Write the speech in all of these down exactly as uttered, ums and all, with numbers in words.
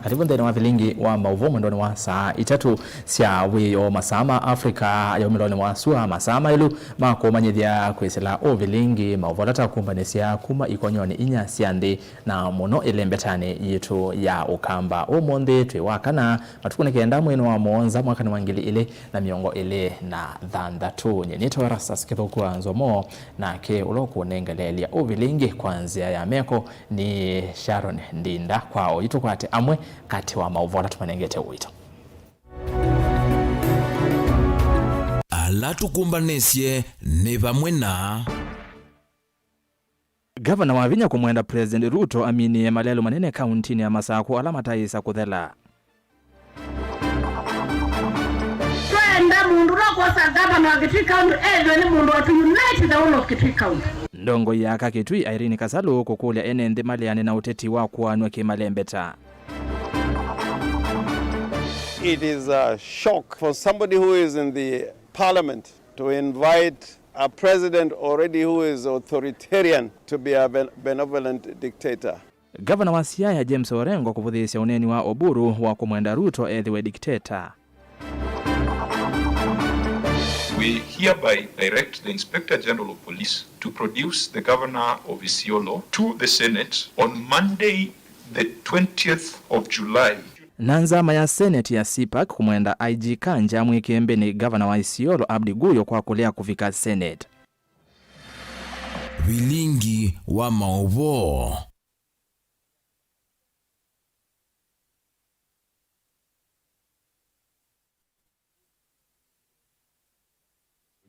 Karibu nthĩnĩ wa vilingi wa maũvoo mwendonĩ wa saa itatũ sya wĩoo, masaa ma Africa yaumĩlonĩ wa sua, masaa maĩlu ma kũmanyĩthya kwĩsĩla ũvilingi, maũvoo ala takumbanĩsya kuma ikonyonĩ inya sya nthĩ, na mũno ĩlembetanĩ yitũ ya Ũkamba. Ũmũnthĩ twĩ wa kana, matukũ nĩ kenda mweinĩ wa mũonza mwakanĩ wa ngili ilĩ na mĩongo ĩlĩ na thanthatũ. Nyie nĩtawa Erastus Kĩthũku wa Nzomo, nake ũla ũkũnengeleelya ũvilingi kwa nzĩa ya meko nĩ Sharon Ndinda. Kwa oyu tũkwate amwe katĩ wa maũvoo ala tũmanengete ũito. Ala tũkũmbanĩsye nĩ vamwe na Gavana Wavinya kũmwenda President Ruto aminĩe malelũ manene kauntinĩ ya Masakũ ala mataĩsa kũthela. Twenda mũndũ ũla ũkwosa gavana wa Kitui County ethĩwe nĩ mũndũ wa to unite the whole of Kitui County. Ndongoi ya aka Kitui Irene Kasalu kũkũlya ene nthĩ maleane na ũteti wa kũaanw'a kĩmalembeta. It is a shock for somebody who is in the parliament to invite a president already who is authoritarian to be a ben-, benevolent dictator. Gavana wa Siaya James Orengo kũvũthĩĩsya ũneeni wa Oburu wa kũmwenda Ruto ethĩwe dikiteta. We hereby direct the Inspector General of Police to produce the Governor of Isiolo to the Senate on Monday, the twentieth of July. Na nzama ya Senate ya CPAC kũmwenda I G Kanja mwĩkĩe mbĩnĩ gavana wa Isiolo Abdi Guyo kwa kũlea kũvika Senate. Vilingi wa maũvoo.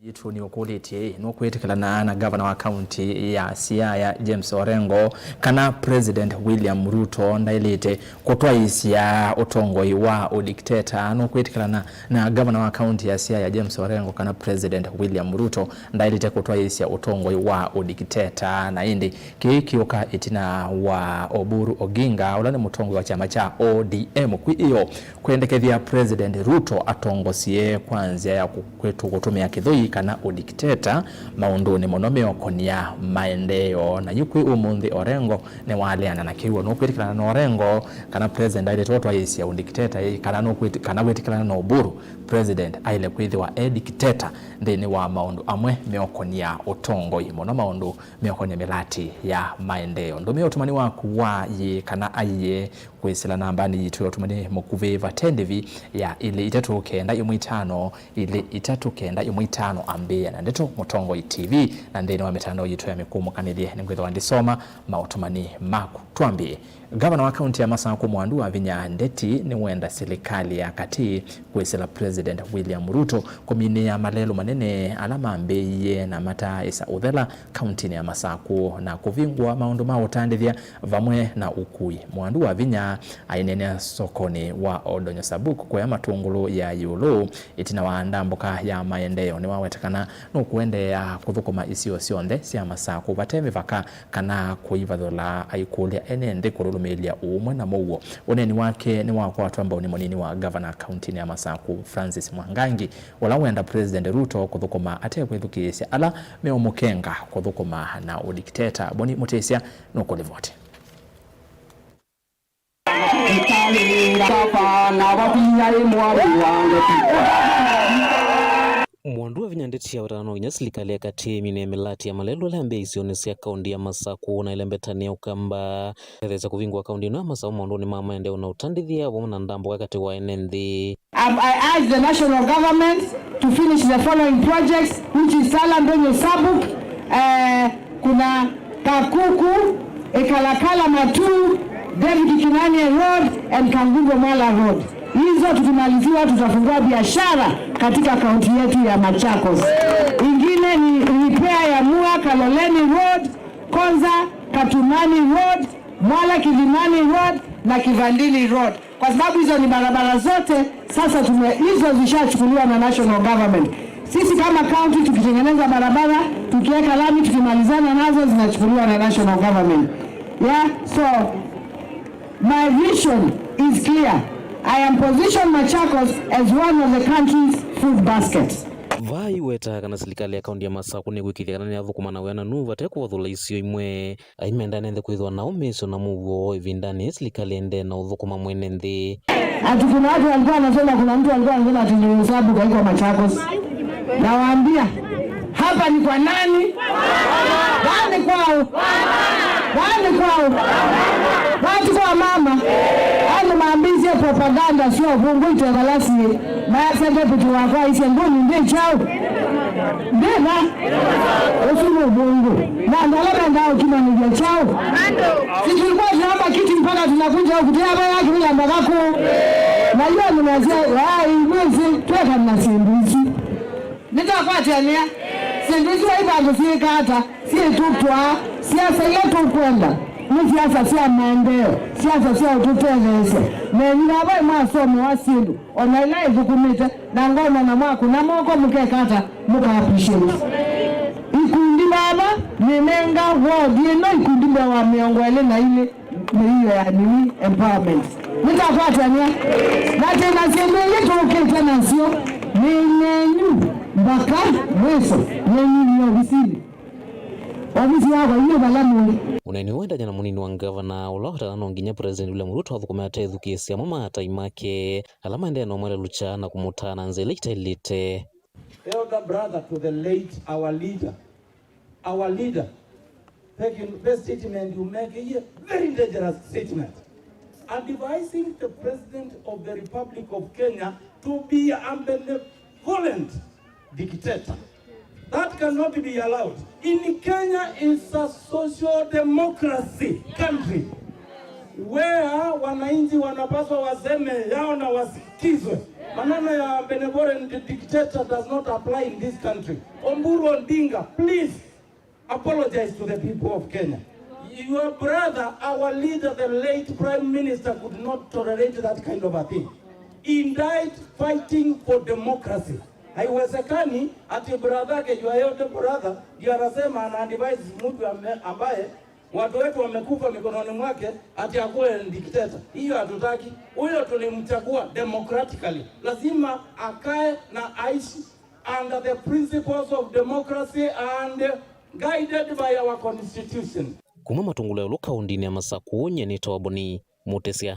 Yitũ nĩũkũlĩtye, nũkwĩtĩkĩlana na gavana wa kaunti ya Siaya James Orengo kana President William Ruto ndaĩlĩte kũtwaĩĩsya ũtongoi wa ũdikiteta? Nũkwĩtĩkĩlana na gavana wa kaunti ya Siaya James Orengo kana President William Ruto ndaĩlĩte kũtwaĩĩsya ũtongoi wa ũdikiteta? Na ĩndĩ kĩĩ kĩũka ĩtina wa Oburu Oginga, ũla nĩ mũtongoi wa kyama kya O D M, kwĩ ĩyo kwendekethya President Ruto atongosie kwa nzĩa ya kũ-, kwĩtũ-, kũtũmĩa kĩthũi kana ũdikiteta maũndũnĩ mũno meũkonia maendeeo. Na yu kwĩ ũmũnthĩ Orengo nĩwaleana na kĩw'o. Nũkwĩtĩkĩlana na Orengo kana President aĩlĩte ũtwaĩĩsya ũdikiteta ĩ, kana nũkwĩtĩ-, kana wĩtĩkĩlana na Oburu, President aĩle kwĩthĩwa e dikiteta nthĩnĩ wa maũndũ amwe meũkonia ũtongoi, mũno maũndũ meũkonia mĩlatĩ ya maendeeo? Ndũmĩa ũtũmani waku wa yĩĩ kana aiee kwĩsĩla nambanĩ yitũ ya ũtũmani mũkuvĩ vate ndĩvi ya ilĩ itatũ kenda ĩmwe itano, ilĩ itatũ kenda ĩmwe itano. Ambĩĩa na Ndeto Mũtongoi T V, na nthĩnĩ wa mĩtandao yitũ ya mĩkũmũkanĩlye nĩngwĩthĩwa ndisoma maũtũmani maku. Twambĩĩe. Gavana wa kaunti ya Masakũ Mwandu Wavinya Ndeti nĩwenda silikalĩ ya katĩ kwĩsĩla President William Ruto kũminĩa malelũ manene ala mambĩĩie na mataaĩsa ũthela kauntinĩ ya Masakũ na kũvingũa maũndũ ma ũtandĩthya vamwe na ũkui. Mwandu Wavinya aineenea sokonĩ wa Oldonyo Sabuk kũya Matũngũlũ ya ĩũlũ ĩtina wa ndambũka ya maendeeo. Nĩwaweta kana nũkũendeea kũthũkũma isio syonthe sya Masakũ vate mĩvaka kana kũivathũla, aikũlya ene nthĩ kũlũlũmĩĩlya ũũmwe na mũuo. Ũneeni wake nĩwakwatwa mbau nĩ mũnini wa gavana kauntinĩ ya Masakũ, Francis Mwangangi, ũla wenda President Ruto kũthũkũma ate kwĩthukĩĩsya ala meũmũkenga kũthũkũma na ũdikiteta. Boni Mũtĩsya nũkũlivoti. Mwandu Wavinya Ndeti awetana no nginya silikalĩ ya katĩ ĩminĩe mĩlatĩ ya malelũ ala ambĩĩe isionĩ sya kaunti ya Masakũ na ĩlembetanĩ ya Ũkamba. Ethesya kũvingũa kaunti ĩno ya Masakũ maũndũnĩ ma maendeeo na ũtandĩthya vamwe na ndambũka katĩ wa ene nthĩ. Um, I urge the national government to finish the following projects, which is Tala Ndonyo Sabuk, eh, kuna Kakuku, Ekalakala Matu, David Kinani Road and Kangundo Mwala Road. Hizo tukimaliziwa, tutafungua biashara katika kaunti yetu ya Machakos. Ingine ni repair ya Mua Kaloleni Road, Konza Katumani Road, Mwala Kilimani Road na Kivandini Road. Kwa sababu hizo ni barabara zote, sasa tume-, hizo zishachukuliwa na national government. Sisi kama county tukitengeneza barabara, tukiweka lami, tukimalizana nazo, zinachukuliwa na national government. Yeah, so my vision is clear. I am positioned Machakos as one of the country's food basket. Vaa aiweta kana silikalĩ ya kaunti ya Masakũ nĩkwĩkĩĩthya kana nĩyathũkũma na wĩananu vate kũvathũla isio imwe. Aimenda ene nthĩ kwĩthĩwa na ũmĩĩsyo na mũuo ĩvindanĩ yĩĩ silikalĩ ĩendee na ũthũkũma mwene nthĩ. Ati kuna watu walikuwa wanasema, kuna mtu alikuwa anasema ati ni hesabu haiko Machakos. Nawaambia, hapa ni kwa nani? Vaa nĩ kwaũ? Vaa nĩ kwaũ? Vaa ti kwa mama. Andũ mambĩĩsye propaganda sya ũvũngũ itevalasi. Maasya deputy wakwa aisye ngũni ndĩ kyaũ? Ndĩna. Ũsu nĩ ũvũngũ. Na andũ ala mendaa ũkimanĩlya kyaũ? Si tulikuwa tunaomba kiti mpaka tunakuja huku, tena baya kivila mpaka kuu. Na hiyo mnasema, "Ai, mwezi, tweka na sindu isu." Nĩtakwatĩanĩa. Sindu isu ai vandũ syĩka ata? Syĩtũtwaa. Siasa ila tũkwenda nĩ siasa sya maendeeo, siasa sya ũtũtetheesya. Nenyu navai mwasomewa syĩndũ, o na ila ithũkũmĩte, na ngomona mwakũna moko mũkeka ata? Mũka appreciate. Ikundi vava, nĩnenga ward ĩno ikundi mbee wa mĩongo ĩlĩ na ilĩ. Nĩ hiyo ya nini? Empowerment. Nĩtakwatania. Na tena syĩndũ ingĩ tũkĩte nasyo nĩ nenyu mpaka mwiso. Nenyu nĩ ovisini. Ovisi yakwa iyo vala mũĩ. Ũneeni ũũ waendany'a na mũnini wa ngavana ũla wawetana no nginya President William Ruto athũkũme atethukĩĩsya amwe ma atai make ala maendee na ũmwelelũkya na kũmũtaa na nzĩa ila itaĩlĩte. Elder brother to the late our leader. Our leader, thank you, the statement you make here, very dangerous statement. Advising the President of the Republic of Kenya to be a benevolent dictator. That cannot be allowed. In Kenya is a social democracy country where wananchi wanapaswa waseme yao na wasikizwe. Maneno ya benevolent dictator does not apply in this country. Oburu Odinga, please apologize to the people of Kenya. Your brother, our leader, the late Prime Minister, could not tolerate that kind of a thing. He died fighting for democracy. Haiwezekani ati brother yake, your elder brother, ndiye anasema ana advise mtu ame-, ambaye watu wetu wamekufa mikononi mwake, ati akuwe dictator. Hiyo hatutaki. Huyo tulimchagua democratically. Lazima akae na aishi under the principles of democracy and guided by our constitution. Kuma Matungulu ya Ĩũlũ kaũntĩnĩ ya Masakũ, nyie nĩtawa Boni Mũtĩsya.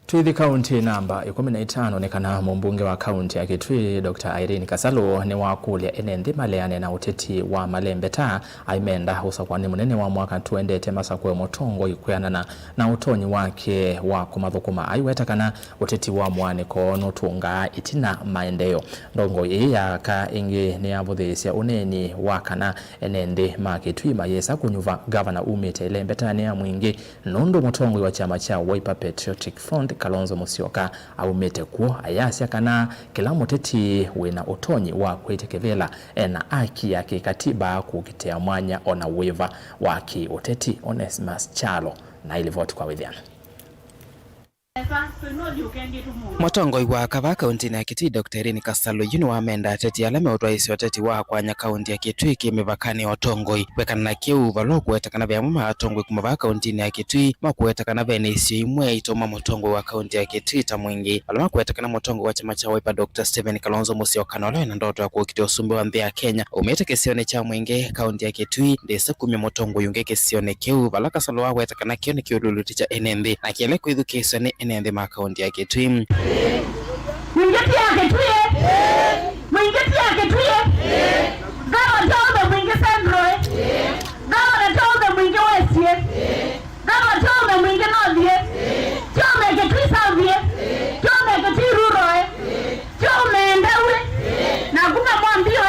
Twĩthi kaũntĩ namba ĩkũmi na itano, nĩ kana mũmbunge wa kaũntĩ ya Kitui, Doctor Irene Kasalu, nĩwakũlya ene nthĩ maleane na ũteti wa malembeta, aimenda ũsakũanĩ mũnene wa mwaka tũendete masakũe mũtongoi kwĩanana na ũtonyi wake wa kũmathũkũma. Aiweta kana ũteti wa mũaanĩko nũtũngaa ĩtina maendeeo. Ndongoi ĩĩ ya aka ĩngĩ nĩyavũthĩĩsya ũneeni wa kana ene nthĩ ma Kitui mayĩsa kũnyuva ngavana umĩte ĩlembetanĩ ya mwingĩ, nũndũ mũtongoi wa kyama kya Wiper Patriotic Front, Kalonzo Musyoka, aumĩte kw'o, ayasya kana kĩla mũteti wĩna ũtonyi wa kwĩtya kĩvĩla ena aki ya kĩkatiba kũkitĩa mwanya ona wĩva wa kĩ-ũteti. Onesmus Kyalo na ilivoti kwa wĩthĩano. Mũtongoi wa aka vaa kaũntĩnĩ ya Kitui, Doctor Irene Kasalu, yu nĩwamenda ateti ala meũtwaĩĩsya ũteti wa kwanya kaũntĩ ya Kitui kĩ mĩvakanĩ ya ũtongoi. Kwĩkana na kĩu, vala ũkũweta kana ve amwe ma atongoi kuma vaa kaũntĩnĩ ya Kitui maũkũweta kana vena isio imwe itũma mũtongoi wa kaũntĩ ya Kitui ta mwingĩ. Vala makweta kana mũtongoi wa kyama kya Wiper, Doctor Stephen Kalonzo Musyoka, na ũla wĩna ndoto ya kũkitĩa ũsumbĩ wa nthĩ ya Kenya, umĩte kĩsionĩ kya mwingĩ kaũntĩ ya Kitui, ndĩsa kumya mũtongoi ũngĩ kĩsionĩ kĩu, vala Kasalu waweta kana kĩu nĩ kĩũlũlũtĩ kya ene nthĩ, na kĩele kwĩthukĩĩswa nĩ ene nthĩ ma kaũntĩ ya Kitui. Mwingĩ ti ya Kitui. Mwingĩ ti ya Kitui. Ngavana tũũmbe mwingĩ Central. Ngavana tũũmbe mwingĩ West. Ngavana tũũmbe mwingĩ North. Tũũmbe Kitui South. Tũũmbe Kitui Rural. Tũũmbe Ndau. Na kuma Mwambio.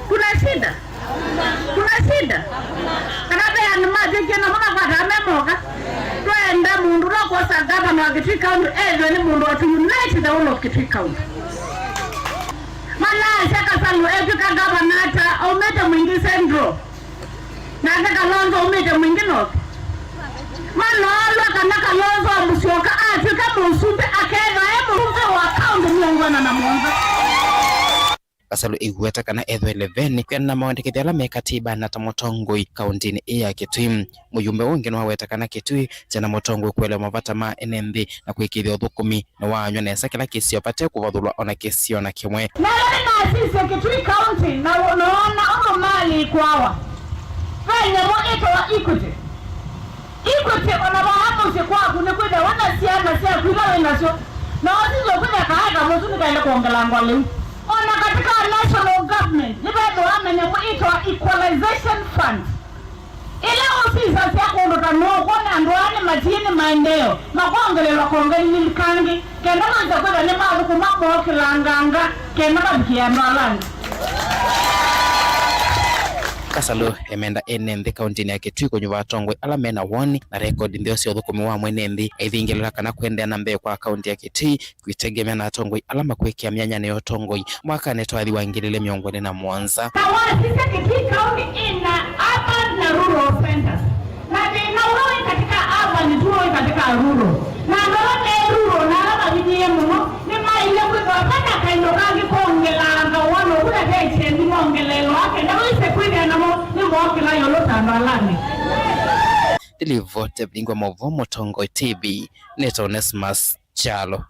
Kuna shida? Kuna shida? Kana ve andũ matw'ĩkie namo makwataa me moka? Twenda mũndũ ũla ũkwosa ngavana wa Kitui County ethĩwe nĩ mũndũ wa to unite the whole of Kitui County. Manasya Kasalu etw'ĩka ngavana ata aumĩte Mwingi Central, nake Kalonzo aumĩte Mwingi North? Manoolwa kana Kalonzo Musyoka atw'ĩka mũsumbĩ akethwa e mũsumbĩ wa kaũntĩ mĩongo ĩna na mũonza. Kasalu ĩiweta kana ethwe leveni kwĩanana na mawendekethyo ala me katibanĩ ta mũtongoi kaũntĩnĩ ĩĩ ya Kitui. Mũyumbe ũngĩ nĩwaweta kana Kitui kyĩna mũtongoi kũelewa mavata ma ene nthĩ na kũĩkĩĩthya ũthũkũmi nĩwaanywa nesa kĩla kĩsio vate kũvathũlwa ona kĩsio na kĩmwe. Na ĩla nĩnasisye Kitui County na noona ũndũ malĩ kwawa, ve nyamũ ĩtawa equity. Equity, ona vaa mũsyĩ kwaku nĩkwĩthĩawa na syana syaku ila wĩ nasyo, na ũsisye ũkwĩthĩa kaeka mũsu nĩkaĩle kwongelangwa lĩu. Ona katika national government nĩvethĩwa na nyamũ ĩtawa equalization fund. Ĩla ũsisasya kũndũ ta nũkwona andũ aa nĩmatiĩ nĩ maendeeo, makongelelwa kongelili kangĩ, kenda maisa kwĩthwa nĩmathũkũma mookĩlanganga, kenda mavikĩe andũ ala angĩ. Kasalu emenda ene nthĩ kaũntĩnĩ ya Kitui kũnyuva atongoi ala mena woni na rekodi ntheo sya ũthũkũmi wa mwene nthĩ, aithingĩlĩla kana kũendeea na mbee kwa kaũntĩ ya Kitui kwĩtegemea na atongoi ala makwĩkĩa myanyanĩ ya ũtongoi mwakanĩ twathi wa ngili ilĩ mĩongo ĩlĩ na mũonza. Ta wasisya Kitui County ĩna urban na rural centers. Na thĩna ũla wĩ katika urban tuo wĩ katika rural. Na andũ ala me rural na ala mavinyĩĩe mũno nĩmaĩle kwĩthĩwa ve na kaindo kangĩ kongelanga wona ũkũna ve kyendi mongeleelwa kenda wĩse kwĩthĩa namo nĩmookĩla ĩũlũ ta andũ ala angĩ. Ndilivote Vingwa Mauvo, Mũtongoi T V, nĩtawa Onesmus Kyalo.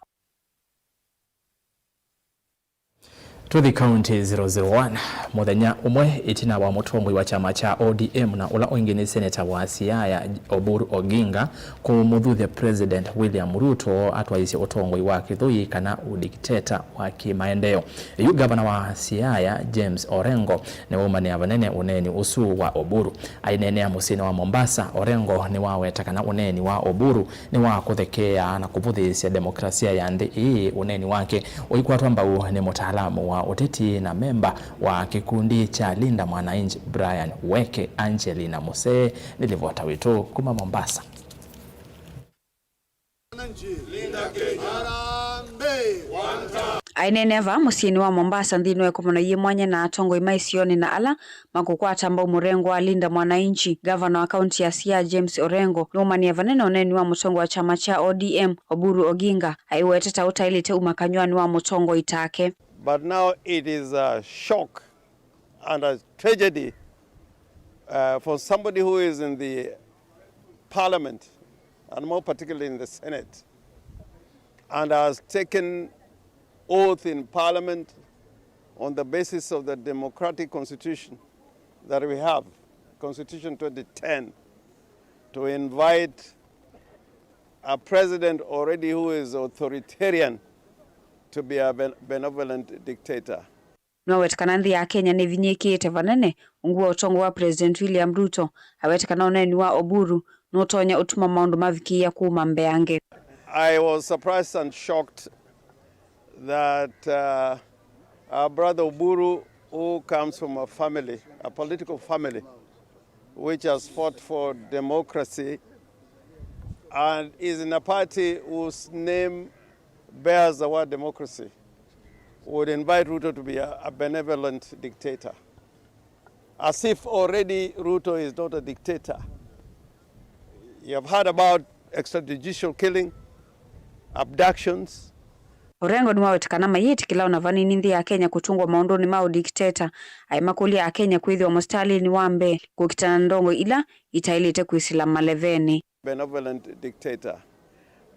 Tũthi kaũntĩ zero zero one. Mũthenya ũmwe ĩtina wa mũtongoi wa kyama kya O D M na ũla ũngĩ nĩ seneta wa Siaya Oburu Oginga kũmũthuthya President William Ruto atwaisye ũtongoi wa kĩthũi kana ũdikiteta wa kĩmaendeeo, yu ngavana wa Siaya James Orengo nĩwaumanĩa vanene ũneeni ũsu wa Oburu. Aineenea mũsyĩnĩ wa Mombasa, Orengo nĩwaweta kana ũneeni wa Oburu nĩ wa kũthekeea na kũvũthĩĩsya demokrasia ya nthĩ ĩĩ. Ũneeni wake ũikwatwa mbau nĩ mũtaalamu wa ũteti na memba wa kĩkundi kya Linda Mwananchi, Brian Weke. Angelina Musee nĩ livota witũ kuma Mombasa. Aineenea vaa mũsyĩnĩ wa Mombasa nthĩnĩ wa ĩkomano yĩ mwanya na atongoi ma isionĩ na ala makũkwata mbau mũrengo wa Linda Mwananchi, ngavana wa kaunti ya Siaya James Orengo nĩwaumanĩa vanene ũneeni wa mũtongoi wa kyama kya O D M, Oburu Oginga, aiwetete ũtaĩlĩte uma kanyw'anĩ wa mũtongoi take. But now it is a shock and a tragedy, uh, for somebody who is in the parliament, and more particularly in the Senate, and has taken oath in parliament on the basis of the democratic constitution that we have, Constitution twenty ten, to invite a president already who is authoritarian to be a ben-, benevolent dictator. Nĩwaweta kana nthĩ ya Kenya nĩvinyĩĩkĩĩte vanene ungu wa ũtongoi wa President William Ruto. Aweta kana ũneeni wa Oburu nũtonya ũtuma maũndũ mavikĩĩa kuma mbeange. I was surprised and shocked that, uh, our brother Oburu, who comes from a family, a political family, which has fought for democracy and is in a party whose name bears the word democracy, would invite Ruto to be a, a benevolent dictator, as if already Ruto is not a dictator. You have heard about extrajudicial killing, abductions. Orengo nĩwaweta kana mayĩtĩkĩla ona vanini nthĩ ya Kenya kũtũngwa maũndũnĩ ma ũdikiteta, aimakũlya Akenya kwĩthĩwa mũsitalĩnĩ wa mbee kũkitana na ndongoi ila itaĩlĩte kwĩsĩla malevenĩ. Benevolent dictator.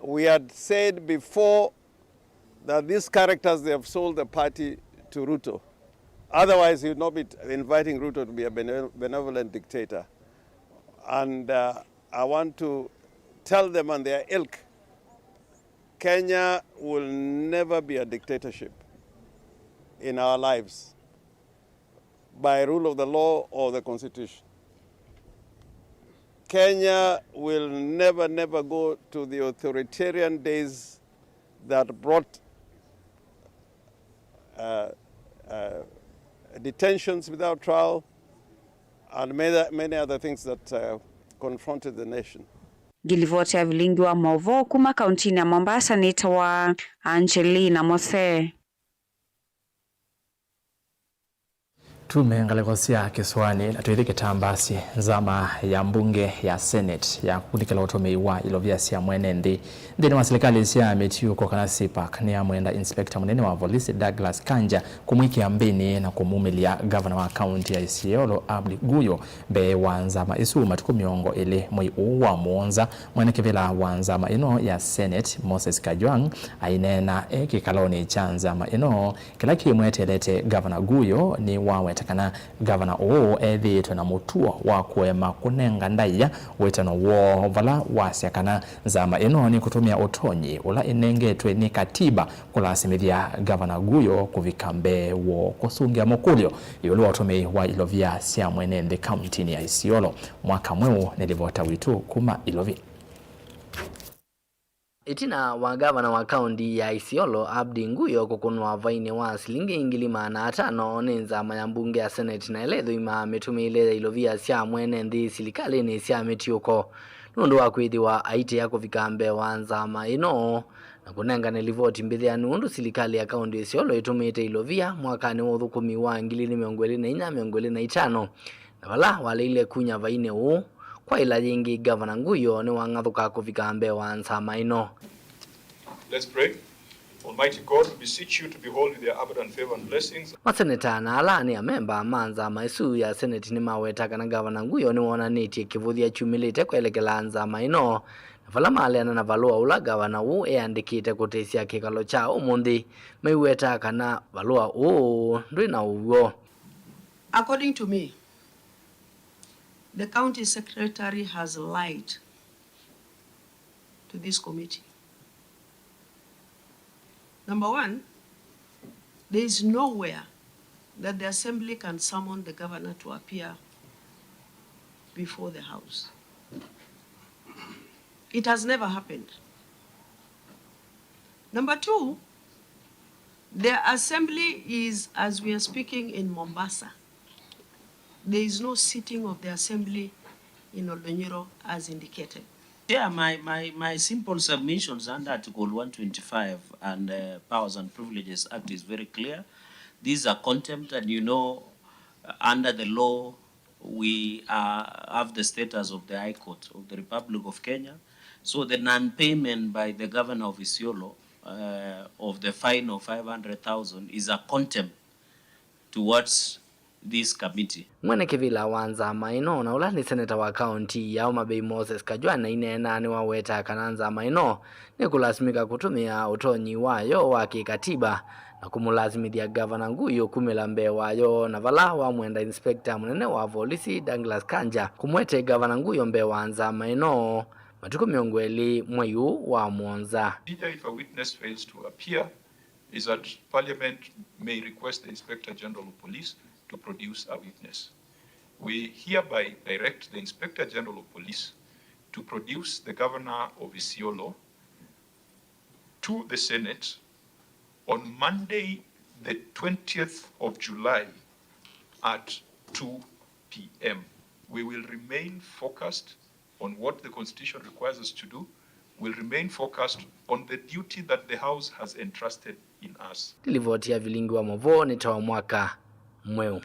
We had said before that these characters, they have sold the party to Ruto. Otherwise, he would not be inviting Ruto to be a bene-, benevolent dictator. And, uh, I want to tell them and their ilk, Kenya will never be a dictatorship in our lives by rule of the law or the constitution. Kenya will never, never go to the authoritarian days that brought, uh, uh, detentions without trial and many, many other things that, uh, confronted the nation. Ngilivoti ya vilingi wa maũvoo kuma kauntinĩ ya Mombasa nĩtawa Angelina Mose. Tume ngalĩko sya kĩsũanĩ na twĩthĩ kĩtambasĩ. Nzama ya mbunge ya Senate ya kũkunĩkĩla ũtũmĩi wa ilovia sya mwene nthĩ nthĩnĩ wa silikalĩ sya mĩtiũko kana CPAC nĩyamwenda inspector mũnene wa volisi Douglas Kanja kũmwĩkĩa mbĩnĩ na kũmumĩlya gavana wa kaunti ya Isiolo Abdi Guyo mbee wa nzama ĩsu matukũ mĩongo ĩlĩ mwei ũũ wa mũonza. Mwene kĩvĩla wa nzama ĩno ya Senate Moses Kajwang' aineena e kĩkalonĩ kya nzama ĩno kĩla kĩmweteelete gavana Guyo nĩwaweta kana gavana ũũ ethĩĩtwe na mũtuo wa kũema kũnenga ndaĩa wĩtano woo, vala wasya kana nzama ĩno nĩkũtũmĩa ũtonyi ũla ĩnengetwe nĩ katiba kũlasimĩthya gavana Guyo kũvika mbee woo kũsũngĩa mũkũlyo ĩũlũ wa ũtũmĩi wa ilovia sya mwene nthĩ kauntinĩ ya Isiolo. Mwaka mweũ nĩ livota witũ kuma Ilovi. Ĩtina wa gavana wa kaunti ya Isiolo, Abdi Guyo kũkũnwa vainĩ wa silingi ngili maana atano nĩ nzama ya mbunge ya Senate na ĩla ĩthũimaa mĩtũmĩĩle ya ilovia sya mwene nthĩ silikalĩnĩ sya mĩtiũko, nũndũ wa kwĩthĩwa aitĩa kũvika mbee wa nzama ĩno na kũnengane livoti mbĩthĩanu ũndũ silikalĩ ya kaunti ya Isiolo ĩtũmĩĩte ilovia mwakanĩ wa ũthũkũmi wa ngili ilĩ mĩongo ĩlĩ na inya mĩongo ĩlĩ na itano, na vala waleile kunya vainĩ ũũ kwaĩla yĩngĩ, gavana Guyo nĩwang'athũka kũvika mbee wa nzama ĩno. Let's pray. Almighty God, we beseech you to behold with your abundant favor and blessings. Maseneta na ala nĩ amemba ma nzama ĩsu ya Senate nĩmaweta kana gavana Guyo nĩwonanĩtye kĩvũthya kyumĩlĩte kwelekela nzama ĩno, na vala maleana na valũa ũla gavana ũũ eandĩkĩte kũtĩsya kĩkalo kya ũmũnthĩ, maiweta kana valũa ũũ ndwĩ na ũw'o. According to me, the county secretary has lied to this committee. Number one, there is nowhere that the assembly can summon the governor to appear before the house. It has never happened. Number two, the assembly is, as we are speaking, in Mombasa. There is no sitting of the assembly in Oldonyiro as indicated. Yeah, my, my, my simple submissions under Article one twenty-five and, uh, Powers and Privileges Act is very clear. These are contempt, and you know, uh, under the law, we are, have the status of the High Court of the Republic of Kenya. So the non-payment by the governor of Isiolo, uh, of the fine of five hundred thousand is a contempt towards this committee. Mwene kĩvĩla wa nzama ĩno na ũla nĩ seneta wa kaunti ya Homa Bay Moses Kajwang' aineena nĩwaweta kana nzama ĩno nĩkũlasimĩka kũtũmĩa ũtonyi wayo wa kĩkatiba na kũmũlasimĩthya gavana Guyo kumĩla mbee wayo, na vala wamwenda inspector mũnene wa volisi Douglas Kanja kũmwete gavana Guyo mbee wa nzama ĩno matukũ mĩongo ĩlĩ mwei ũũ wa mũonza. Procedure if a witness fails to appear is that Parliament may request the Inspector General of Police to produce a witness. We hereby direct the Inspector General of Police to produce the Governor of Isiolo to the Senate on Monday, the twentieth of July at two p m. We will remain focused on what the Constitution requires us to do, will remain focused on the duty that the House has entrusted in us. Nĩ livoti ya vilingi wa mavoo nĩ ta wa mwaka mweũ.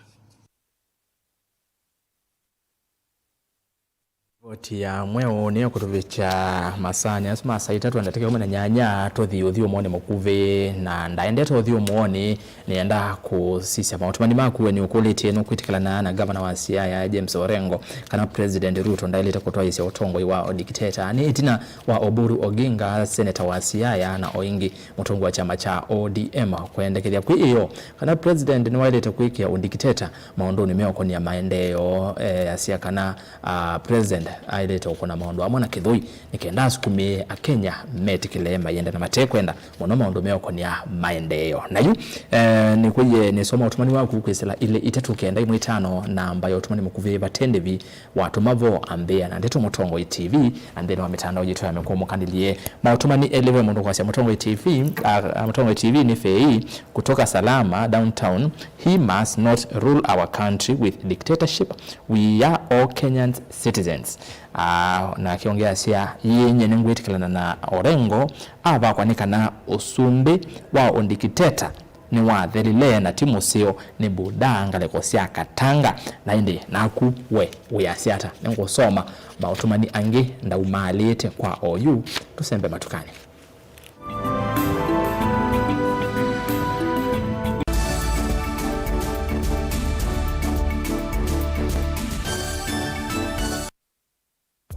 Livoti ya mweũ nĩyo kũtũvĩkya masaanĩ asu ma saa itatũ na ndatĩka ĩkũmi na nyanya tũthi ũthyũmũonĩ mũkuvĩ, na ndaendete ũthyũmũonĩ. Nĩenda kũsisya maũtũmani maku we nĩũkũlĩtye nũkwĩtĩkĩlana na gavana wa Siaya James Orengo kana President Ruto ndaĩlĩte kũtwaĩĩsya ũtongoi wa ũndikiteta. Nĩ ĩtina wa Oburu Oginga, seneta wa Siaya, na o ĩngĩ mũtongoi wa kyama kya O D M kwendekethya kwĩ ĩyoo kana President nĩwaĩlĩte kwĩkĩa ũndikiteta maũndũnĩ meũkonia maendeeo, eh, asya kana, ah, President aĩlĩte ũkũna maũndũ amwe na kĩthũi nĩ kenda asukumĩe Akenya metĩkĩle maiende na matekwenda mũno maũndũ meũkonia maendeeo. Na yu, eh, nĩkwĩie nĩsoma ũtũmani waku kwĩsĩla ilĩ itatũ kenda ĩmwe itano namba ya ũtũmani mũkuvĩ vate ndĩvi watũma vo ambĩa na ndeto Mũtongoi T V, na nthĩnĩ wa mĩtandao yitũ ya mĩkũmũkanĩlye maũtũmani elĩ ve mũndũ kwasya Mũtongoi T V, ah, ah, Mũtongoi T V nĩ Fei kutoka Salama downtown, he must not rule our country with dictatorship, we are all Kenyans citizens. Ah, nake ũngĩ asya, yĩĩ nyie nĩngwĩtĩkĩlana na Orengo avakwa nĩ kana ũsumbĩ wa ũndikiteta nĩwathelile na ti mũseo nĩ Buddha ngalĩko sya Katanga. Na ĩndĩ naku we wĩasya ata? Nĩngũsoma maũtũmani angĩ ndaumaalĩte kwa oyu, tũsembe matukanĩ.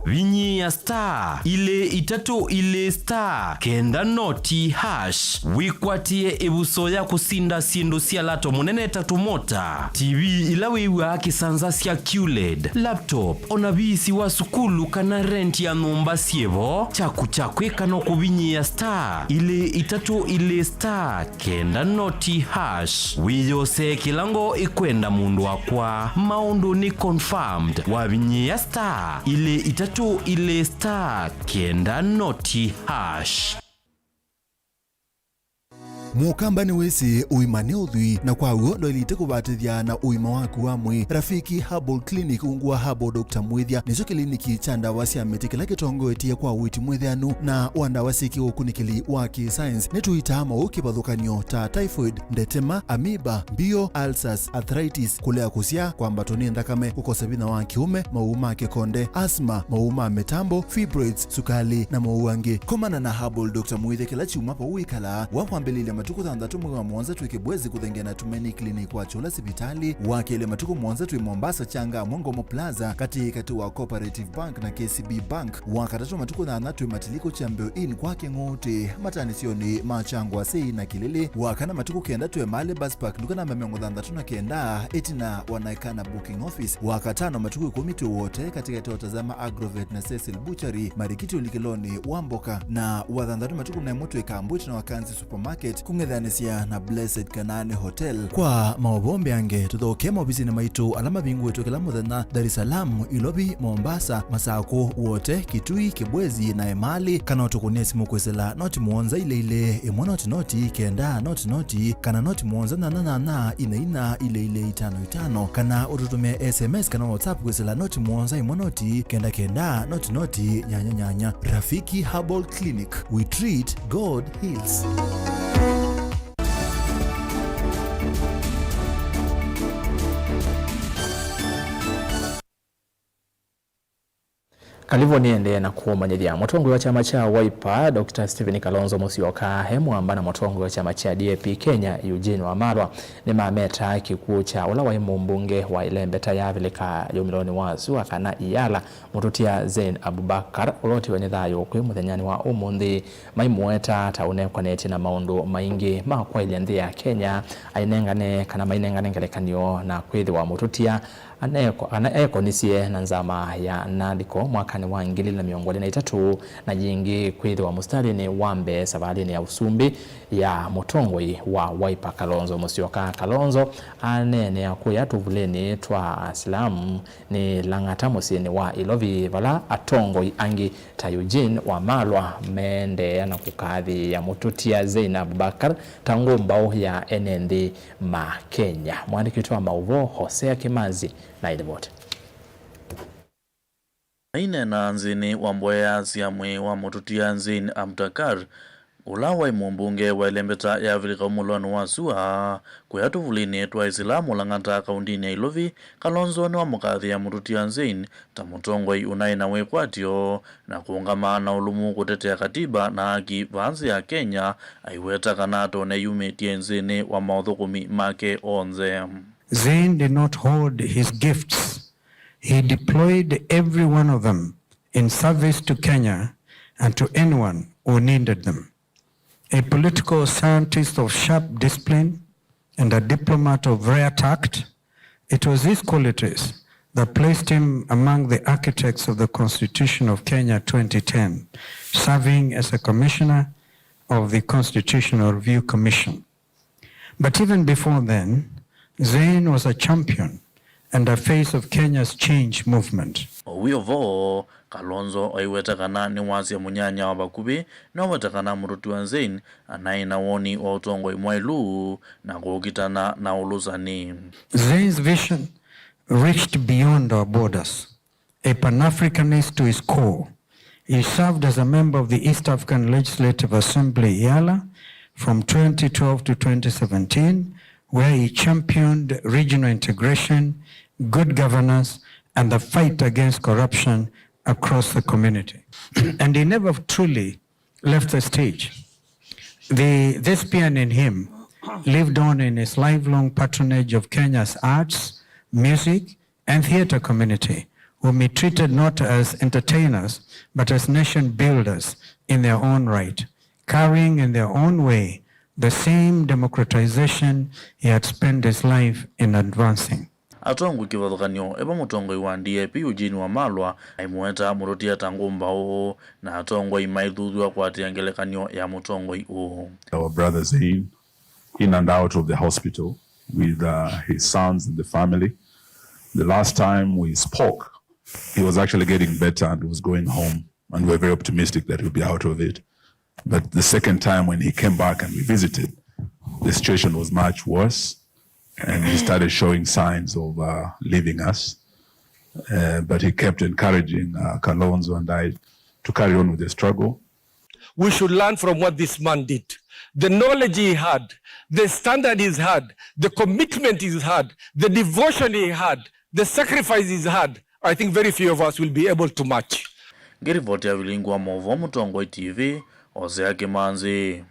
Vinyĩĩa star ilĩ itatũ ilĩ star kenda noti hash wĩkwatĩe ĩvuso ya kũsinda syĩndũ sya lato mũnene ta tũmota, T V ila wĩw'aa kĩsanza sya Q led, laptop, o na viisi wa sukulu kana rent ya nyũmba syĩ vo. Kyaku kya kwĩka no kũvinyĩĩa star ilĩ itatũ ilĩ star kenda noti hash. Wĩyosee kĩla ngoo ĩkwenda mũndũ wakwa. Maũndũ nĩ confirmed. Wavinyĩĩa star ilĩ itatũ ilĩ star kenda noti hash. Mũkamba nĩwĩsĩ ũima nĩ ũthwii, na kwa w'o ndwaĩlĩte kũvatĩthya na ũima waku wa mwĩĩ. Rafiki Herbal Clinic ungu wa Herbal Doctor Mwĩthya nĩkyo kĩliniki kya ndawa sya mĩtĩ kĩla kĩtongoetye kwa ũiiti mwĩthĩanu na wa ndawa syĩ kĩũkunĩkĩli wa kĩ-science. Nĩtũitaa maũũ kĩvathũkany'o ta typhoid, ndetema, amoeba, mbio, ulcers, arthritis, kũlea kũsyaa, kwambatwa nĩ nthakame, kũkosa vinya wa kĩũme, maũũ ma kĩkonde, asthma, maũũ ma mĩtambo, fibroids, sukalĩ, na maũũ angĩ. Komana na Herbal Doctor Mwĩthya kĩla kyumwa vau wĩkalaa. Wa kwambĩlĩlya matukũ thanthatũ mwei wa mũonza twĩ Kibwezi kũthengea na Tumaini Clinic wa Chula sivitalĩ. Wa kelĩ matukũ mũonza twĩ Mombasa, Changamwe, Ngomo Plaza, katĩ katĩ wa Cooperative Bank na K C B Bank. Wa katatũ matukũ thanthatũ twĩ Matiliko Champion Inn kwa Kĩng'ũtĩ, matanĩsyonĩ ma Kyangwasĩ na Kĩlĩlĩ. Wa kana matukũ kenda twĩ Mali Bus Park, nduka namba mĩongo thanthatũ na kenda, ĩtina wa Naikana Booking Office. Wa katano matukũ ĩkũmi twĩ Wote, katĩkatĩ wa Tazama Agrovet na Cecil Butchery, Marikiti ũlikĩlonĩ wa mboka. Na wa thanthatũ matukũ na ĩmwe twĩ Kambu, ĩtina wa Kanzi Supermarket, kũng'ethanĩsya na Blessed Kanaani Hotel. Kwa maũvoo mbeange, tũthokee maovisinĩ maitũ ala mavingũĩtwe kĩla mũthenya, Dar es Salaam, Ilovi, Mombasa, Masakũ, Wote, Kitui, Kibwezi, na Emali, kana ũtũkũnĩe simũ kwĩsĩla noti mũonza ilĩ ilĩ, ĩmwe noti noti, kenda noti noti, kana noti mũonza nyanya nyanya, ina ina, ilĩ ilĩ itano itano, kana ũtũtũmĩe S M S kana WhatsApp kwĩsĩla noti mũonza ĩmwe noti, kenda kenda, noti noti, nyanya nyanya. Rafiki Herbal Clinic, we treat, God heals. Kalivũ nĩendee na kũmanyĩthya. Mũtongoi wa kyama kya Wiper, Doctor Stephen Kalonzo Musyoka, e mũamba na mũtongoi wa kyama kya D A P Kenya, Eugene Wamalwa, nĩmameta kĩkw'ũ kya ũla waĩ mũmbunge wa ĩlembeta ya Avilika yumĩlonĩ wa sua kana Iyala, Mũtũtia Zein Abubakar, ũla ũtiwe nĩ thayũ kwĩ mũthenyanĩ wa ũmũnthĩ, maimũweta ta ũnekwanĩtye na maũndũ maingĩ ma kwaĩlya nthĩ ya Kenya, ainengane kana mainengane ngelekany'o na kwĩthĩwa Mũtũtia aneko-, ana-, ekonisye na nzama ya Nathiko mwakanĩ wa ngili ilĩ na mĩongo ĩlĩ na itatũ, na yĩngĩ kwĩthĩwa mũsitalĩnĩ wa mbee savalĩnĩ ya ũsumbĩ ya mũtongoi wa Wiper Kalonzo Musyoka. Kalonzo aneenea kũya tũvulĩnĩ twa Asilamu nĩ Lang'ata mũsyĩnĩ wa Ilovi, vala atongoi angĩ ta Eugene Wamalwa meendeea na kũkathĩĩa Mũtũtia Zein Abubakar ta ngũmbaũ ya ene nthĩ ma Kenya. Mwandĩki witũ wa maũvoo Hosea Kimanzi na ilivoti. Aineena nthĩnĩ wa mboya sya mwĩĩ wa Mũtũtia Zein Abubakar, ũla waĩ mũmbunge wa ĩlembeta ya Avilika umũlonĩ wa sua, kũya tũvulĩnĩ twa Isilamu Lang'ata kaũndĩnĩ ya Ilovi, Kalonzo nĩwamũkathĩĩa Mũtũtia Zein ta mũtongoi ũnaĩ na wĩkwatyo na kũũngama na ũlũmu kũtetea katiba na haki vaa nthĩ ya Kenya, aiweta kana tondũ nĩyumĩtye nthĩnĩ wa maũthũkũmi make onthe. Zein did not hoard his gifts. He deployed every one of them in service to Kenya and to anyone who needed them. A political scientist of sharp discipline and a diplomat of rare tact, it was these qualities that placed him among the architects of the Constitution of Kenya twenty ten, serving as a commissioner of the Constitutional Review Commission. But even before then, Zein was a champion and a face of Kenya's change movement. O wĩ o vo, Kalonzo aiweta kana nĩwasya mũnyanya wa vakuvĩ noweta kana Mũtũtia Zein anaĩ na woni wa ũtongoi mwaĩlu na kũkitana na ũlũsani. Zein's vision reached beyond our borders. A Pan-Africanist to his core, he served as a member of the East African Legislative Assembly, Iyala, from twenty twelve to twenty seventeen, where he championed regional integration, good governance, and the fight against corruption across the community. And he never truly left the stage. The thespian in him lived on in his lifelong patronage of Kenya's arts, music, and theatre community, whom he treated not as entertainers, but as nation builders in their own right, carrying in their own way the same democratization he had spent his life in advancing. Atongoi kĩvathũkany'o, ĩvo mũtongoi wa D A P Eugene Wamalwa aimũweta Mũtũtia ta ngũmbaũ, na atongoi maithuthw'a kũatĩĩa ngelekany'o ya mũtongoi ũũ. Our brother Zein, in and out of the hospital with, uh, his sons and the family. The last time we spoke, he was actually getting better and was going home, and we were very optimistic that he'll be out of it. But the second time when he came back and we visited, the situation was much worse, and he started showing signs of, uh, leaving us. Uh, but he kept encouraging, uh, Kalonzo and I to carry on with the struggle. We should learn from what this man did. The knowledge he had, the standard he had, the commitment he had, the devotion he had, the sacrifice he had, I think very few of us will be able to match. Ngĩrivoti ya vilingi wa maũvoo Mũtongoi T V, Hosea Kĩmanzi.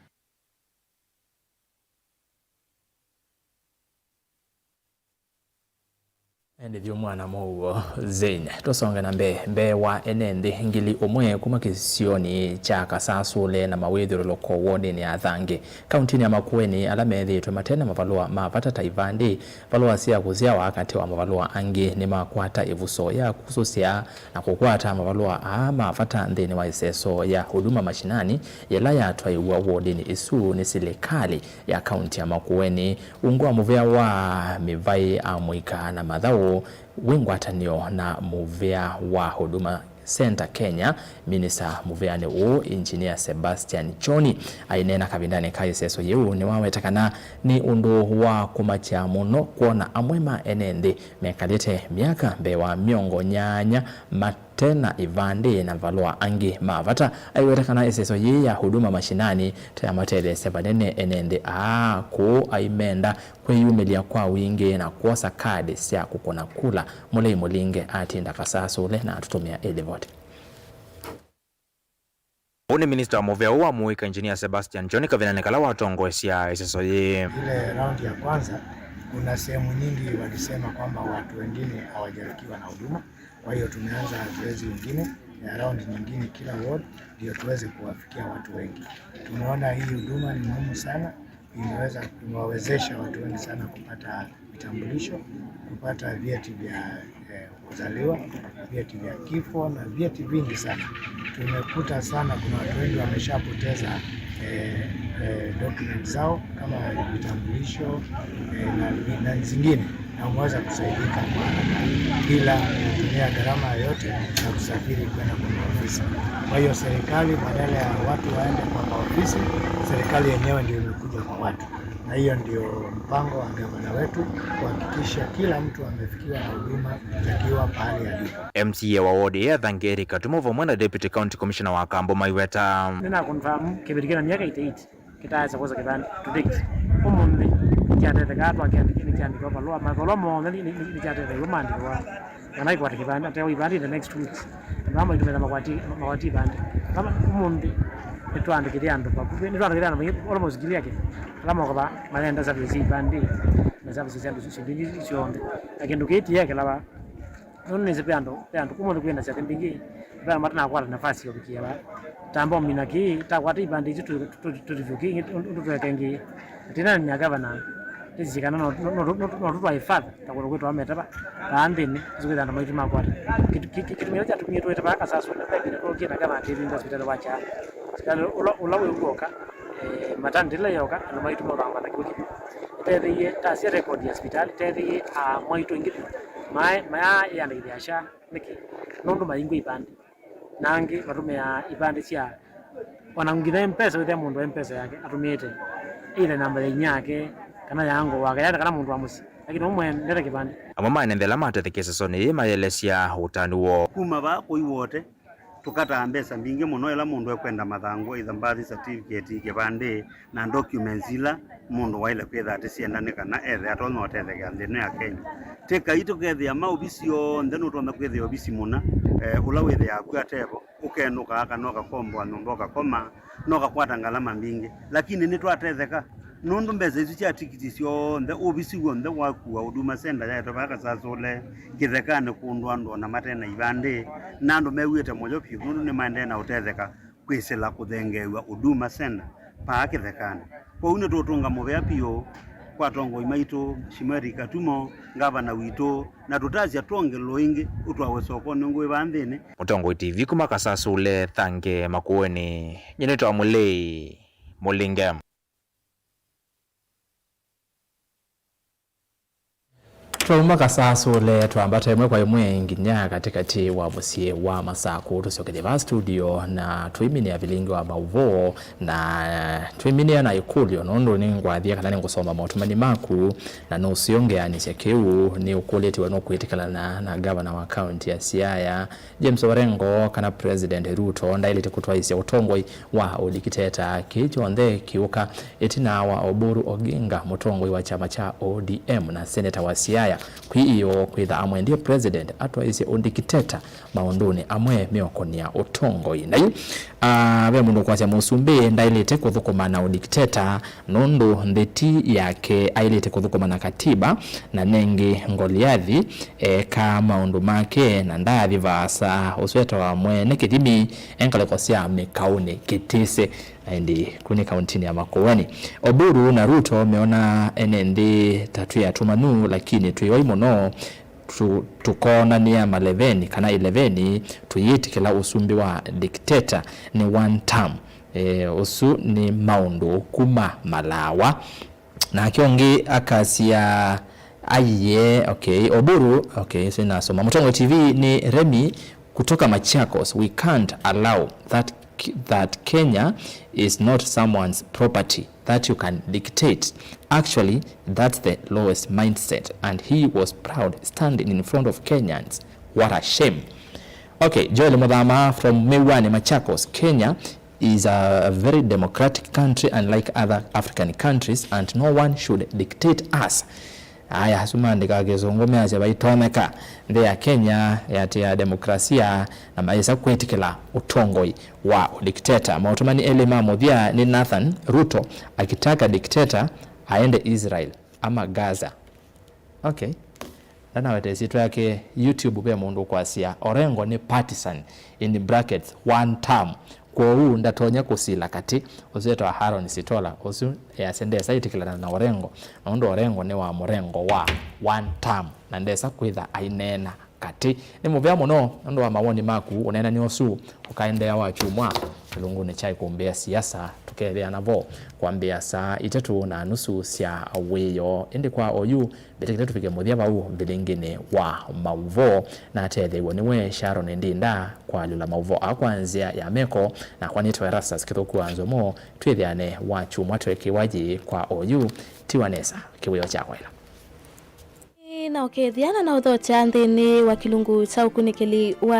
Endithyo mwana mũuo Zein. Tũsonge na mbee. Mbee wa ene nthĩ ngili ũmwe kuma kĩsionĩ kya Kasasũle na mawĩthyũlũlũko wodinĩ ya Thange, kauntinĩ ya Makueni, ala methĩĩtwe mate na mavalũa ma vata ta ivandĩ, valũa sya kũsyawa, katĩ wa mavalũa angĩ, nĩmakwata ĩvuso ya kusũsya na kũkwata mavalũa aa ma vata nthĩnĩ wa ĩseso ya Huduma Mashinani yĩla yatwaĩw'a wodinĩ ĩsu nĩ silikalĩ ya kaunti ya Makueni, ungu wa mũvĩa wa mĩvaĩ, amũika na mathaũ wĩ ngwatanĩo na mũvĩa wa Huduma Center Kenya. Minista mũvĩanĩ ũũ, Engineer Sebastian Choni, aineena kavindanĩ ka ĩseso yĩu, nĩwaweta kana nĩ ũndũ wa kũmakya mũno kwona amwe ma ene nthĩ mekalĩte myaka mbee wa mĩongo nyanya mate na ivandĩ na valũa angĩ ma vata. Aiweta kana ĩseso yĩĩ ya Huduma Mashinani ta yamatetheesya vanene ene nthĩ aa kũũ aimenda kwĩyumĩlya kwa wingĩ na kwosa kadi sya kũkũna kula. Mũlei Mũlinge atinda Kasasũle na atũtũmĩa ĩlivoti. Ũũ nĩ minista wa mũvĩa ũũ wa mũika, Engineer Sebastian Choni, kavindanĩ kala watongoesya ĩseso yĩĩ. Ile raundi ya kwanza, kuna sehemu nyingi walisema kwamba watu wengine hawajafikiwa na huduma. Kwa hiyo tumeanza zoezi lingine ya raundi nyingine kila ward, ndio tuweze kuwafikia watu wengi. Tumeona hii huduma ni muhimu sana, imeweza, imewawezesha watu wengi sana kupata vitambulisho, kupata vyeti vya, eh, kuzaliwa, vyeti vya kifo na vyeti vingi sana. Tumekuta sana kuna watu wengi wameshapoteza, eh, eh, documents zao kama vitambulisho, eh, na, na zingine, na umeweza kusaidika kwa haraka bila kutumia gharama yoyote na kusafiri kwenda kwa maofisi. Kwa hiyo serikali, badala ya watu waende kwa maofisi, serikali yenyewe ndio imekuja kwa watu. Na hiyo ndio mpango wa gavana wetu, kuhakikisha kila mtu amefikiwa na huduma akiwa pahali alipo. M C A wa wodi ya Thange, Eric Katumo, vamwe na Deputy County Commissioner wa Kambo maiweta. Nĩna confirm kĩvĩtũkĩe na myaka eighty-eight kĩtaasa kwosa kĩvandĩ to date. Ũmũnthĩ nĩkyatethekaa, twakyandĩkĩa, nĩkyandĩkĩwa valũa, mavalũa monthe nĩ- nĩ- nĩkyatetheew'a maandĩkĩwa kana ikwata kĩvandĩ, atewa ivandĩ in the next two weeks. Andũ aa maitũmĩte makwati makwati ivandĩ. Kana ũmũnthĩ nĩtwandĩkĩte andũ vakuvĩ, nĩtwandĩkĩte andũ maingĩ, almost ngili yake, ala moka va mayenda services sya ivandĩ na services sya andũ syĩndũ ingĩ syonthe. Na kĩndũ kĩĩ tĩyekelawa. Nũndũ nĩsĩ ve andũ, ve andũ ũmũnthĩ kwĩ na syathĩ mbingĩ, ve andũ matanakwata nafasi ya ũvikĩa vaa. Tamba ũmina kĩĩ, takwata ivandĩ isu tũ- tũ- tũtithũkĩ ũndũ tweka ĩngĩ. Tĩnanĩa gavana, tĩsisikana no no- no- no- no tũtwae further, ta kũndũ kwĩtawa Metava, vaa nthĩnĩ, nĩsĩ kwĩthĩa andũ maitũ makwata. Kĩtu- kĩ- kĩ- kĩtumi kĩla kyatumie twĩte vaa Kasasũle, ve ĩvinda twokĩe na gavana atĩthingwa sivitalĩ wa Kyaa. Sivitalĩ ũla ũla wĩ w'oka, eh, maternity ĩla yoka, andũ maitũ maũthamba na kĩw'ũ kĩmwe. Ĩtetheie, tasya record ya sivitalĩ, ĩtetheie aa mwaitũ aingĩ vyũ. Maĩ mayĩandĩkĩthya SHA nĩkĩ? Nũndũ maingwa ivandĩ. Na angĩ matũmĩaa ivandĩ sya, ona nginya M-Pesa, wĩthĩa mũndũ wa M-Pesa yake atũmĩĩte either namba ya inyia yake, kana ya uncle wake, yaani kana mũndũ wa mũsyĩ, lakini ũmwe ndete kĩvandĩ. Amwe ma ene nthĩ ala matethekie ĩsesonĩ yĩĩ mayĩelesya ũtanu woo. Kuma vaa kũi Wote, Tũkataa mbesa mbingĩ mũno ĩla mũndũ ekwenda mathangũ, either birth certificate, kĩvandĩ, na documents ila mũndũ waĩle kwĩtha atĩ syenda nĩ kana ethe atonya ũtethekea nthĩ ĩno ya Kenya. Tĩkai tũkethĩa maovisi onthe, nũtonya kwĩthĩa ovisi mũna, eh, ũla wĩthĩaa kw'o atevo, ũkenũkaa kana ũkakomboa nyũmba ũkakoma, na ũkakwata ngalama mbingĩ. Lakini nĩtwatetheka, nũndũ mbesa isu sya tikiti syonthe, ovisi w'onthe wakua Huduma Center yaetwe vaa Kasasũle, kĩthekanĩ, kũndũ andũ ona mate na ivandĩ, na andũ mew'ĩte mũyo vyũ, nũndũ nĩmaendee na ũtetheka kwĩsĩla kũthengeew'a Huduma Center paa kĩthekanĩ. Kwoou nĩtũũtũnga mũvea piũ kwa atongoi maitũ, Mheshimiwa Eric Katumo, ngavana witũ, na tũtasya twongelwe ĩngĩ ũtwawe sokonĩ ũngĩ wĩ vaa nthĩnĩ. Mũtongoi T V kuma Kasasũle, Thange, Makueni, nyie nĩtawa Mũlei Mũlinge. Twauma Kasasũle, twambata ĩmwe kwa ĩmwe nginya katĩkatĩ wa mũsyĩ wa Masakũ. Tũsyokethye vaa studio na twĩminĩa vilingi wa maũvoo, na twĩminĩa na ĩkũlyo, nũndũ nĩngwathie kana nĩngũsoma maũtũmani maku, na nũseo ngeanĩsya kĩu. Nĩũkũlĩtye we nũkwĩtĩkĩlana na ngavana wa kaunti ya Siaya, James Orengo, kana President Ruto ndaĩlĩte kũtwaĩsya ũtongoi wa ũdikiteta. Kĩĩ kyonthe kĩũka ĩtina wa Oburu Oginga, mũtongoi wa kyama kya O D M na seneta wa Siaya, kwĩyĩoo kwĩtha amwendie President atwaĩsye ũdikiteta maũndũnĩ amwe meũkonĩa ũtongoi. Na yu, ah, ve mũndũ ũkwasya mũsumbĩ ndaĩlĩte kũthũkũma na ũdikiteta, nũndũ nthĩ ti yake, aĩlĩte kũthũkũma na katiba, na nengĩ Ngoliathi eekaa maũndũ make na ndaathi vaasa. Ũsu etawa mwene kĩthimi, e ngalĩko sya mĩkaũnĩ kĩtĩse, na ĩndĩ kũu nĩ kauntinĩ ya Makueni. Oburu na Ruto meona ene nthĩ ta twĩ atũmanu, lakini twĩ oi mũno, tũ-, tũkonanĩa maleveni kana ileveni, tũyĩtĩkĩla ũsumbĩ wa dictator nĩ one term. Eh, ũsu nĩ maũndũ kuma Malawa. Nake ũngĩ akasya, aiye, okay, Oburu, okay, so nasoma. Mũtongoi T V nĩ Remi kutoka Machakos, we can't allow that, that Kenya is not someone's property that you can dictate. Actually, that's the lowest mindset, and he was proud standing in front of Kenyans. What a shame. Okay, Joel Muthama from Mewani, Machakos, Kenya is a very democratic country unlike other African countries, and no one should dictate us. Aya, asu maandĩkaa Kĩsũngũ measya vaitonyeka. Nthĩ ya Kenya yatĩĩaa demokrasia na mayĩsa kwĩtĩkĩla ũtongoi wa ũdikiteta. Maũtũmani elĩ ma mũthya nĩ Nathan Ruto akitaka dictator aende Israel ama Gaza. Okay. Ndanaweta ĩsyĩtwa yake YouTube, ve mũndũ ũkwasya Orengo nĩ partisan, in brackets, one term. Kwoou ndatonya kũsila katĩ. Ũsu etawa Aaron Sitola. Ũsu easya ndesa ĩtĩkĩlana na Orengo, nũndũ Orengo nĩ wa mũrengo wa one term, na ndesa kwĩtha aineena katĩ. Nĩ mũvea mũno nũndũ wa mawoni maku. Ũneenani ũsu ũkaendeea wakyumwa kĩlungunĩ kya ikumbĩ ya siasa, tũkeethĩana vo kwambĩĩa saa itatũ na nusu sya wĩoo. Ĩndĩ kwa oyu, mbĩtĩkĩle tũvike mũthya vau mbilinginĩ wa maũvoo, na atetheew'a nĩwe Sharon Ndinda kwalũla maũvoo aa kwa nzĩa ya meko, nakwa nĩtawa Erastus Kĩthũku wa Nzomo. Twĩthĩane wakyumwa tweekĩwa yĩ kwa oyu. Tiwa nesa, kĩwĩoo kya kwaĩla. Na ũkethĩana na ũthokya nthĩnĩ wa kĩlungu kya ũkunĩkĩli wa